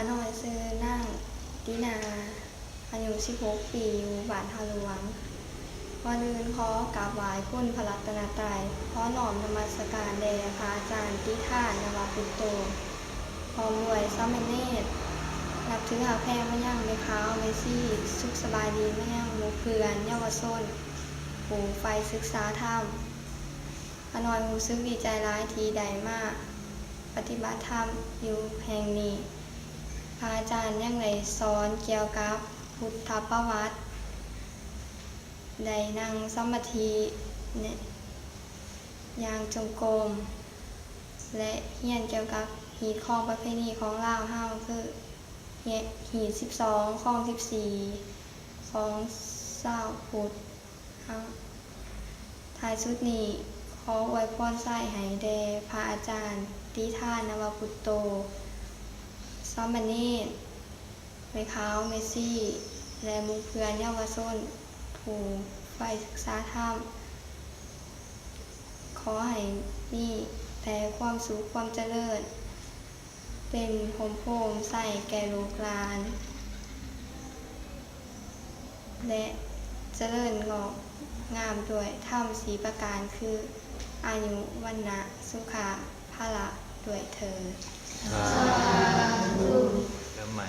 ຂ້ານ້ອຍຊື່ນາງ ຕິນາ ອາຍຸສິບຫົກປີ ຢູ່ບ້ານທ່າຫຼວງ. ກ່ອນອື່ນຂໍກາບໄຫວ້ຄຸນພະລັດຕະນະໄຕ, ຂໍນ້ອມນະມັດສະການແດ່ພະອາຈານຕິທານ ນະວະປຸດໂຕ ພ້ອມດ້ວຍສາມະເນນ ນັບຖືຮັກແພງມາຍັງແມ່ຂາວ ແມ່ຊີ, ສຸກສະບາຍດີມາຍັງໝູ່ເພື່ອນເຍົາວະຊົນຜູ້ໃຝ່ສຶກສາທຳ. ຂ້ານ້ອຍຮູ້ສຶກດີໃຈຫຼາຍທີ່ໄດ້ມາປະຕິບັດທຳຢູ່ແຫ່ງນີ້. ພະອາຈານຍັງໄດ້ສອນກ່ຽວກັບພຸດທະປະຫວັດ, ໄດ້ນັ່ງສະມາທິ ແນະ ຍ່າງຈົງກົມ ແລະ ຮຽນກ່ຽວກັບຮີດຄອງປະເພນີຂອງລາວເຮົາ ຄື ຮີດສິບສອງ ຄອງສິບສີ່ ຂອງຊາວພຸດເຮົາ. ທ້າຍສຸດນີ້ ຂໍອວຍພອນໄຊໃຫ້ແດ່ພະອາຈານຕິທານ ນະວະປຸດໂຕ, ສາມະເນນ, ແມ່ຂາວ ແມ່ຊີ ແລະ ໝູ່ເພື່ອນເຍົາວະຊົນຜູ້ໃຝ່ສຶກສາທຳ. ຂໍໃຫ້ມີແຕ່ຄວາມສຸກຄວາມຈະເລີນ ເປັນຮົ່ມໂພຮົ່ມໄຊແກ່ລູກຫຼານ ແລະ ຈະເລີນງອກງາມດ້ວຍທຳສີ່ປະການ ຄື ອາຍຸ ວັນນະ ສຸຂະ ພະລະ ດ້ວຍເທີ້ນ. ສາທຸ. ເລີ່ມໃໝ່.